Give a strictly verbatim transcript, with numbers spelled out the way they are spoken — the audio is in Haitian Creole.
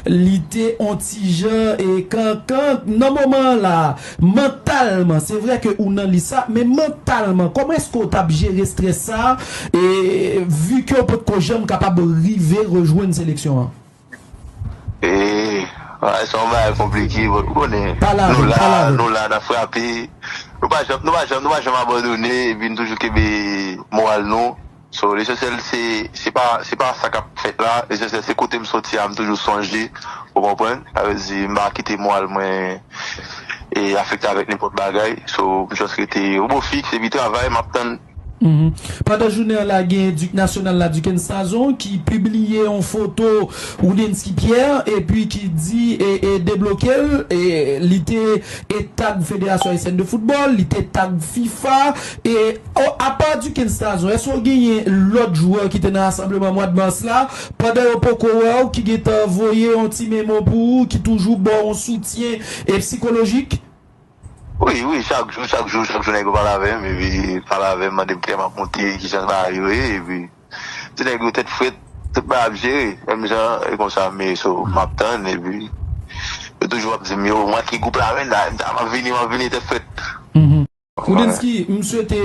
Li te on ti jan e kankan nan moman an la, mantalman, se vre ke ou nan lis sa, men mantalman, kòman èske w t ap jere strès sa, e vi ke w potko janm kapab rive rejwenn seleksyon an? E, se yon bagay konplike, but ou konnen, Pale avè nou m, la, pale avè m. Nou la, n ap frape. Nou pa janm, nou pa janm, nou pa janm abandone, epi n toujou kenbe moral nou. So, lesansyèl, se, se pa, se pa sa k ap fèt la. Lesansyèl, se kote m soti a, m toujou sonje. Ou konprann? Sa vle di, m pa kite moral mwen e afekte avèk nenpòt bagay. So, m just rete obo fiks, epi travay, m ap tann. Pandan jounen an la, gen Dik Nasyonal la, Duckens Tazon, ki pibliye yon foto Roudensky Pierre, epi ki di e, e debloke l, e li te e tag Federasyon Ayisyèn de Foutbòl, li te tag fifa, e o, apa Duckens Tazon, èske w genyen lòt jwè ki te nan rasanbleman mwa de mas la, pandan yo poko wè w, ki gentan voye yon ti memo pou ou, ki toujou ba w yon soutyen e psikolojik? Wi, wi, chak jou, chak jou, chak jou nèg yo pale avè m, epi pale avè m, mande m kilè m ap monte, kijan bagay yo ye, epi ti nèg yo tèt frèt, tout bagay ap jere, menm jan e konsa, men so, m ap tann, epi yo toujou ap di m, yo, mwen ki gwoup la, men la, m ap vini, m ap vini, tèt frèt. Roudensky, m swete